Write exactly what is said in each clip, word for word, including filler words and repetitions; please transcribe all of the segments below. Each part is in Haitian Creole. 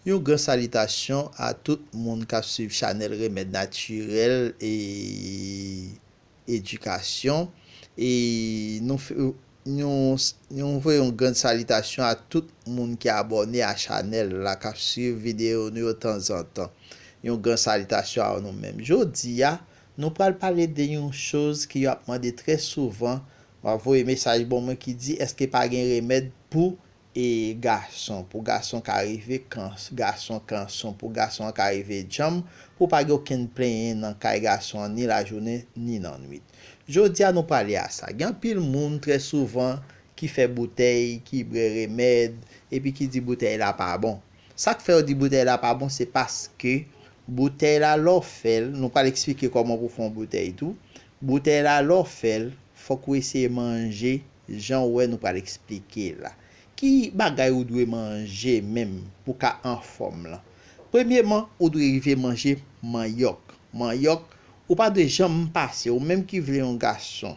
Yon gran salitasyon a tout moun k ap swiv chanèl Remèd Natirèl e Edikasyon. E nou fè, nou, nou voye yon gran salitasyon a tout moun ki abòne a chanèl la, k ap swiv videyo nou yo tanzantan. Yon gran salitasyon a nou menm. Jodi a, nou pral pale de yon choz ki yo ap mande trè souvan. W ap voye mesaj ban mwen ki di, èske pa gen remèd pou e gason, pou gason ka rive kan, gason kanson, pou gason an ka rive djanm, pou pa gen okenn plenyen nan kay gason an ni lajounen ni lannwit. Jodi a nou prale a sa. Gen anpil moun trè souvan ki fè boutèy, ki bwè remèd, epi ki di boutèy la pa bon. Sa k fè yo di boutèy la pa bon, se paske boutèy la lè w fè l, nou pral eksplike kòman pou fè yon boutèy tou. Boutèy la lè w fè l, fòk ou eseye manje jan w wè nou pral eksplike la. Ki bagay ou dwe manje menm pou w ka anfòm lan? Premyeman, ou dwe rive manje manyòk. Manyòk, ou pa dwe janm pase, ou menm ki vle yon gason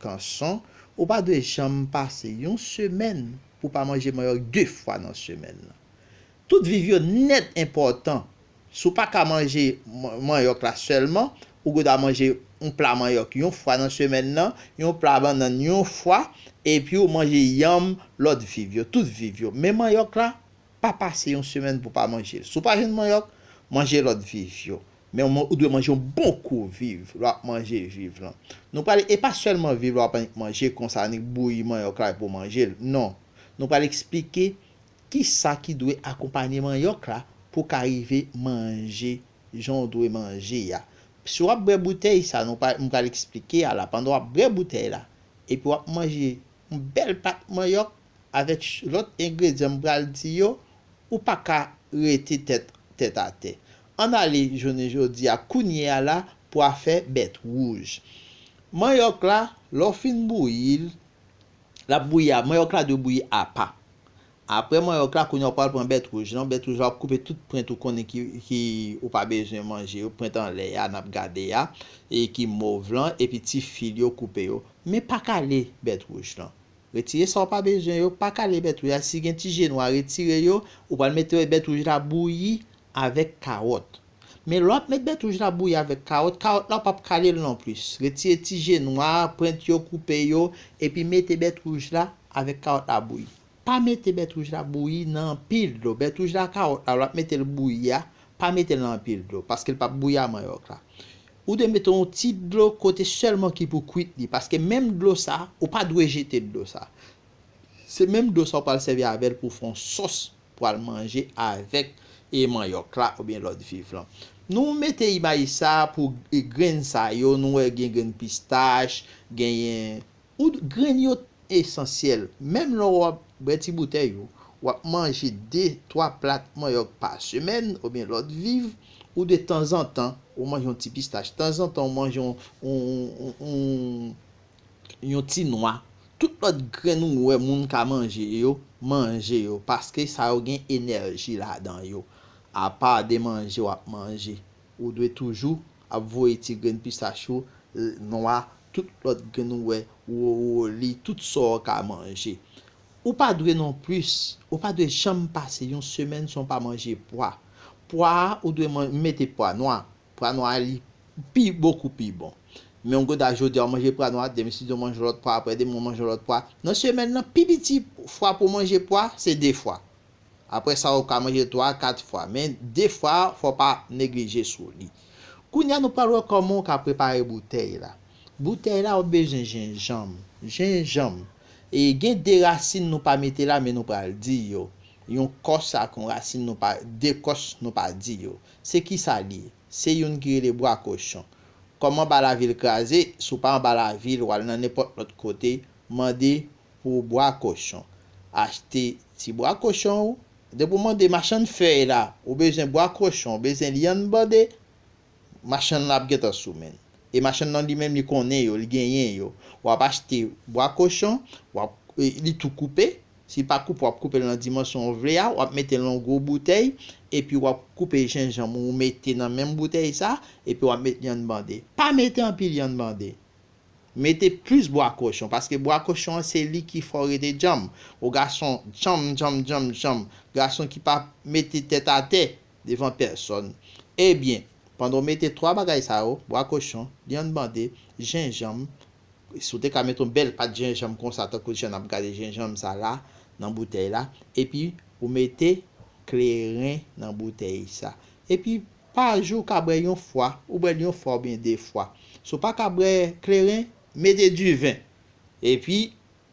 kanson, ou pa dwe janm pase yon semèn pou w pa manje manyòk de fwa nan semèn nan. Tout viv yo nèt enpòtan. Si w pa ka manje man- manyòk la sèlman, ou gen dwa manje yon pla manyòk yon fwa nan semèn nan, yon pla bannann yon fwa, epi w manje yanm lòt viv yo, tout viv yo. Men manyòk la, pa pase yon semèn pou w pa manje l. Si w pa jwenn manyòk, manje lòt viv yo. Men ou, ou dwe manje yon bon kou viv lè w ap manje viv lan. Nou prale, e pa sèlman viv lè w ap annik manje konsa, annik bouyi manyòk la epi w manje l. Non. Nou pral eksplike kisa ki dwe akonpanye manyòk la pou w ka rive manje jan w dwe manje a. Si w ap bwè boutèy sa nou pa, m pral eksplike a la, pandan w ap bwè boutèy la, epi w ap manje yon bèl pat manyòk avèk ch- lòt engredyan m pral di yo, ou pa ka rete tèt, tèt atè. Ann ale jounen jodi a, kounye a la, pou afè bèt wouj. Manyòk la, lè w fin bouyi l, l ap bouyi a, manyòk la dwe bouyi apa. Apre manyòk la, kounye a w pral pran bèt wouj lan. Bèt wouj la, w ap koupe tout pwent ou konnen ki, ki ou pa bezwen manje yo, pwent anlè a, n ap gade a, e ki mov lan, epi ti fil yo, koupe yo. Men pa kale bèt wouj lan. Retire sa w pa bezwen yo, pa kale bèt wouj la. Si gen ti je nwa, retire yo, ou pral mete bèt wouj la bouyi avèk kawòt. Men lè w ap met bèt wouj la bouyi avèk kawòt, kawòt la w p ap kale l nonplis. Retire ti je nwa, pwent yo, koupe yo, epi mete bèt wouj la avèk kawòt la bouyi. Pa mete bèt wouj la bouyi nan anpil dlo. Bèt wouj la, kawòt la, lè w ap mete l bouyi a, pa mete l nan anpil dlo, paske l p ap bouyi a manyòk la. Ou dwe mete yon ti dlo kote sèlman ki pou kwit li, paske menm dlo sa, ou pa dwe jete dlo sa. Se menm dlo sa w pral sèvi avè l pou w fè yon sòs pou w al manje avèk e manyòk la oubyen lòt viv lan. Nou mete imaj sa pou e grenn sa yo, nou wè gen grenn pistach, genyen ou grenn yo esansyèl. Menm lè w ap bwè ti boutèy ou, w ap manje de, twa plat manyòk pa semèn oubyen lòt viv, ou de tanzantan, ou manje yon ti pistach, tanzantan ou manje yon, yon, yon, yon ti nwa. Tout lòt grenn ou wè moun ka manje yo, manje yo, paske sa yo gen enèji ladan yo. Apa de manje w ap manje, ou dwe toujou ap voye ti grenn pistach ou, l- nwa, tout lòt grenn ou wè, wo- woli, tout sa w ka manje. Ou pa dwe nonplis, ou pa dwe janm pase yon semèn san w pa manje pwa. Pwa a, ou dwe man- mete pwa nwa. Pwa nwa a, li pi, bokou pi bon. Men yon grenn jodi a w manje pwa nwa, demen si w manje lòt pwa, apre demen w manje lòt pwa. Nan semèn nan, pi piti fwa pou w manje pwa, se de fwa. Apre sa, ou ka manje twa, kat fwa. Men de fwa, fò w pa neglije sou li. Kounye a, nou pral wè kòman w ka prepare boutèy la. Boutèy la, ou bezwen jenjanm. Jenjanm. E gen de rasin nou pa mete la, men nou pral di yo. Yon kòs ak yon rasin nou pa, de kòs nou pa di yo. Se kisa li ye? Se youn ki rele bwa kochon. Kòm anba lavil kraze, si w pa anba lavil, w al nan nenpòt lòt kote, mande pou bwa kochon. Achte ti bwa kochon ou. Depi w mande machann fèy la, ou bezwen bwa kochon, ou bezwen lyann bande, machann lan ap gentan sou men l. E machann lan li menm li konnen yo, li genyen yo. W ap achte bwa kochon, w ap, e, li tou koupe. Si pa koupe, w ap koupe l nan dimansyon w vle a, w ap mete l nan gwo boutèy, epi w ap koupe jenjanm ou mete nan menm boutèy sa, epi w ap met lyann bande. Pa mete anpil lyann bande. Mete plis bwa kochon, paske bwa kochon an se li ki fè w rete djanm. Ou gason djanm, djanm, djanm, djanm. Gason ki pa mete tèt atè devan pèsòn. Ebyen, pandan w mete twa bagay sa yo, bwa kochon, lyann bande, jenjanm, si w te ka mete yon bèl pat jenjanm konsa, tankou jan n ap gade jenjanm sa la, nan boutèy la, epi ou mete kleren nan boutèy sa. Epi, pa jou, w ka bwè yon fwa, ou bwè l yon fwa oubyen de fwa. Si w pa ka bwè kleren, mete diven. Epi,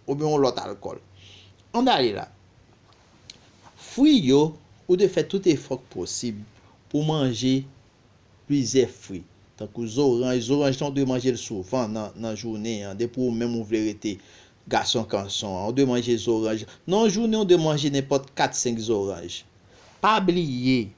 oubyen yon lòt alkòl. Ann ale la. Fwi yo, ou dwe fè tout efò k posib pou manje plizyè fwi. Tankou zoranj, zoranj lan, ou dwe manje l souvan nan, nan jounen an. Depi ou menm ou vle rete gason kanson an, ou dwe manje zoranj. Nan yon jounen, ou dwe manje nenpòt kat, senk zoranj. Pa bliye,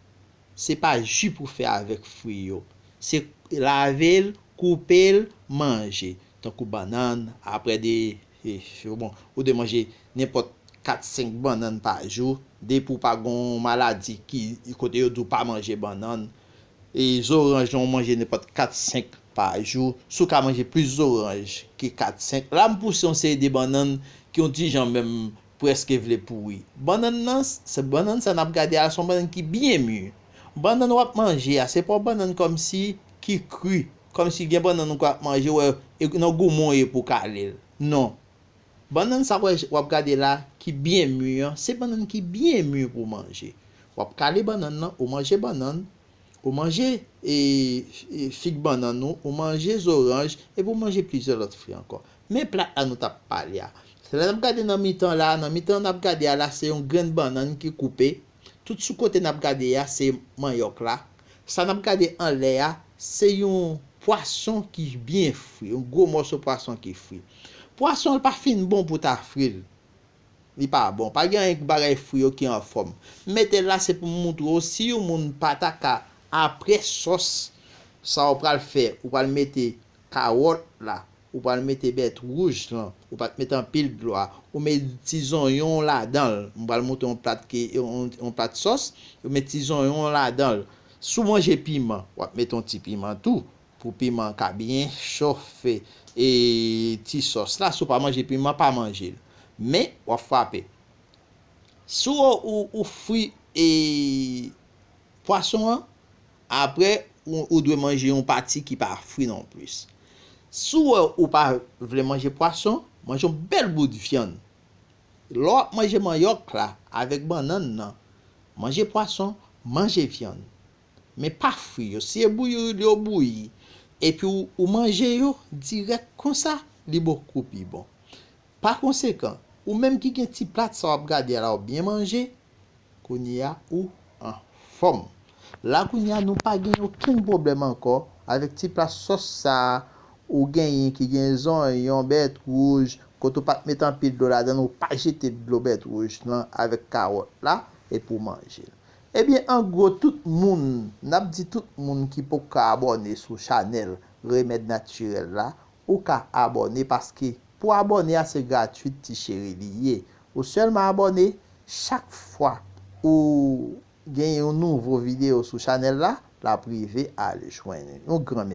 se pa ji pou fè avèk fwi yo. Se lave l, koupe l, manje. Tankou bannann, apre de, e, bon, ou dwe manje nenpòt kat, senk bannann pa jou. Depi w pa gen yon maladi ki, kote yo di w pa manje bannann. E zoranj lan, ou manje nenpòt kat, senk pa jou. Si w ka manje plis zoranj ke kat, senk. La, m pouse yon seri de bannann ki yon ti jan menm prèske vle pouri. Bannann nan, se bannann sa n ap gade a, se yon bannann ki byen mi. Bannann w ap manje a, se pa yon bannann kòmsi ki kri. Kòmsi gen bannann ou ka ap manje, wè, e nan goumen w ye pou w kale l. Non. Bannann sa w w ap gade la, ki byen mi an, se bannann ki byen mi pou w manje. W ap kale bannann nan, ou manje bannann, ou manje, e, e, fig bannann ou, ou manje zoranj, epi ou manje plizyè lòt fwi ankò. Men plat la nou t ap pale a. Lè n ap gade nan mitan la, nan mitan n ap gade a la, se yon grenn bannann ki koupe. Tout sou kote n ap gade a, se manyòk la. Sa n ap gade anlè a, se yon pwason ki byen fri, yon gwo mòso pwason ki fri. Pwason an pa fin bon pou ta fri l. Li pa bon. Pa gen anyen k bagay fri yo ki anfòm. M mete l la, se pou m moutre w si yon moun pa ta ka, apre sòs sa w pral fè, ou pral mete kawòt la, ou pral mete bèt wouj lan, ou pa t mete anpil dlo a, ou met ti zonyon ladan l. M pral moutre yon plat ki, yon, yon plat sòs, ou met ti zonyon ladan l. Si w manje piman, w ap mete yon ti piman tou, pou piman an ka byen chofe e ti sòs la. Si w pa manje piman, pa manje l. Men, w ap frape. Si w, ou, ou fri e pwason an, apre, ou, ou dwe manje yon pati ki pa fri non plis. Si w wè ou pa vle manje pwason, manje yon bèl bout vyann. Lè w ap manje manyòk la avèk bannann nan, manje pwason, manje vyann. Men pa fri yo. Si e bouyi yo bouyi, epi w, ou manje yo dirèk konsa, li bokou pi bon. Pa konsekan, ou menm ki gen ti plat sa w ap gade a la, w byen manje, kounye a ou anfòm. La kounye a nou pa gen okenn pwoblèm ankò avèk ti plat sòs sa a ou genyen ki gen zonyon, bèt wouj, kote w pa t met anpil dlo ladan l, ou pa jete dlo bèt wouj lan avèk kawòt la, epi w manje l. Ebyen, an gwo, tout moun, n ap di tout moun ki poko abòne sou chanèl Remèd Natirèl la, ou ka abòne paske pou abòne a se gratwit, ti cheri, li ye. Ou sèlman abòne, chak fwa ou gen yon nouvo videyo sou chanèl la, l ap rive al jwenn ou. Yon gran